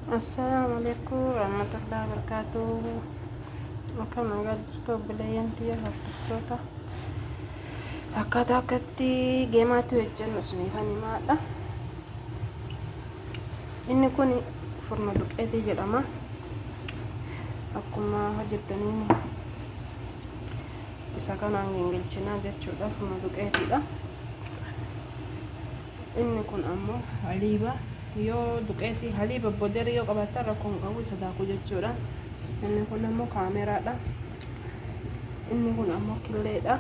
Assalaamu alaikum warahmatullahi wabarakatuh. Akkam nagaa jirtu obboleeyyan tiyya hordoftoota. Akkaataa akkatti geemaatti hojjennu isiniifan himaadha. Inni kun furna duqeetii jedhama. Akkuma hojjettaniin isa kanaan gingilchinaa jechuudha. Furna duqeetiidha. Inni kun ammoo haliiba yoo duqeetii haliiba boderii yoo qabaattan rakkoo hin qabu isa daakuu jechuudha. Inni kun ammoo kaameraadha. Inni kun ammoo killeedha.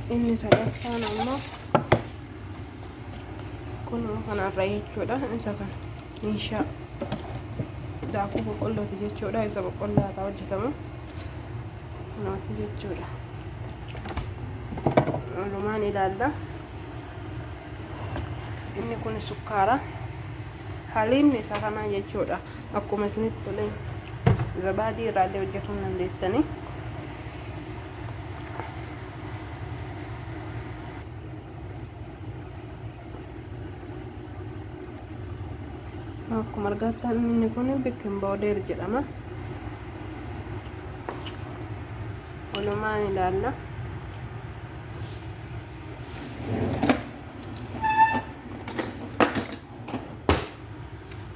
Inni sadaffaan ammoo kun kanarra jechuudha. Isa kana meeshaa daakuu boqqollooti jechuudha. Isa boqqolloo irraa hojjetamu. Kunooti jechuudha. Walumaan ilaalla. Inni kun sukkaara. Haliimni isa kanaa jechuudha. Akkuma isinitti tole zabaadii irraallee hojjetuu hin dandeettanii. Akkuma argattan inni kun bikin boodeer jedhama. Walumaan ilaalla.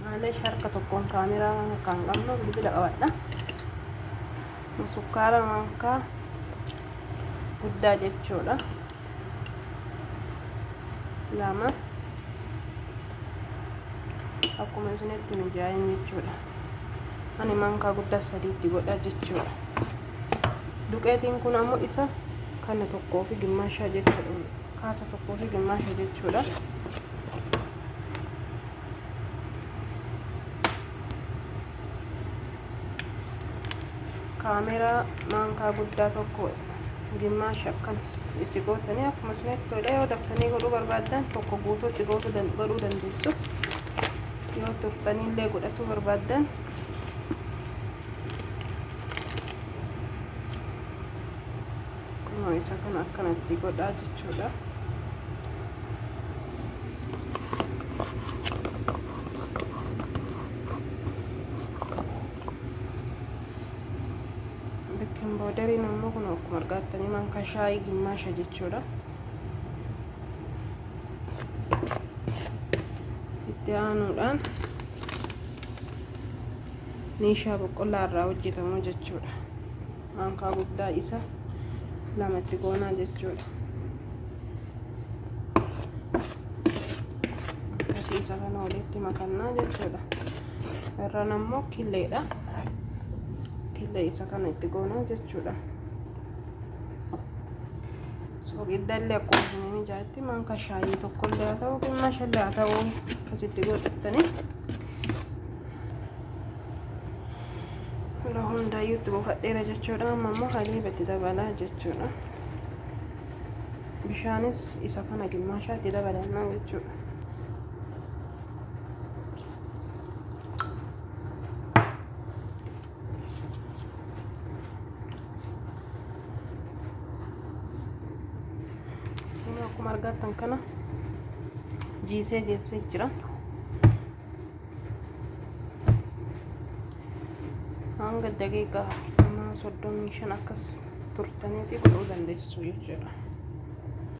Maaleesh harka tokkoon kaameraa kan qabnu bilbila qabadha. Sukkaara maankaa guddaa jechuudha. Lama akkuma isinitti mijaa'in jechuudha. Ani maankaa guddaa sadiitti godha jechuudha. Duqeetiin kun ammoo isa kana tokkoo fi gimmaashaa jechuudha. Kaasa tokkoo fi gimmaasha jechuudha. Kaameraa maankaa guddaa tokko gimmaasha akkan itti gootanii akkuma isinitti tole yoo daftanii godhuu barbaaddan tokko guutuu itti godhuu dandeessu. Yoo turtanii illee godhachuu barbaaddan kunoo isa kana akkanatti godhaa jechuudha. Bekin booderiin ammoo kun akkuma argattanii maankaa shaayii gimmaasha jechuudha. Itti aanuudhaan meeshaa boqqollaa irraa hojjetamu jechuudha. Maankaa guddaa isa lamatti goonaa jechuudha. Akkasii isa kana walitti makannaa jechuudha. Irraan ammoo killeedha. Killee isa kana itti goonaa jechuudha. Soogidda illee akkuma isin mijaa'etti maankaa shaayii tokkollee haa ta'u gimmaashallee haa ta'u akkasitti godhattanii yeroo hundaayyuu itti buufadheera jechuudha. Amma immoo haliiba itti dabalaa jechuudha. Bishaanis isa kana gimmaashaa itti dabalannaa jechuudha. Kun akkuma argattan kana jiisee geessee jira. Hanga daqiiqaa 40 35 akkas turtaniiti godhuu dandeessu jechuudha.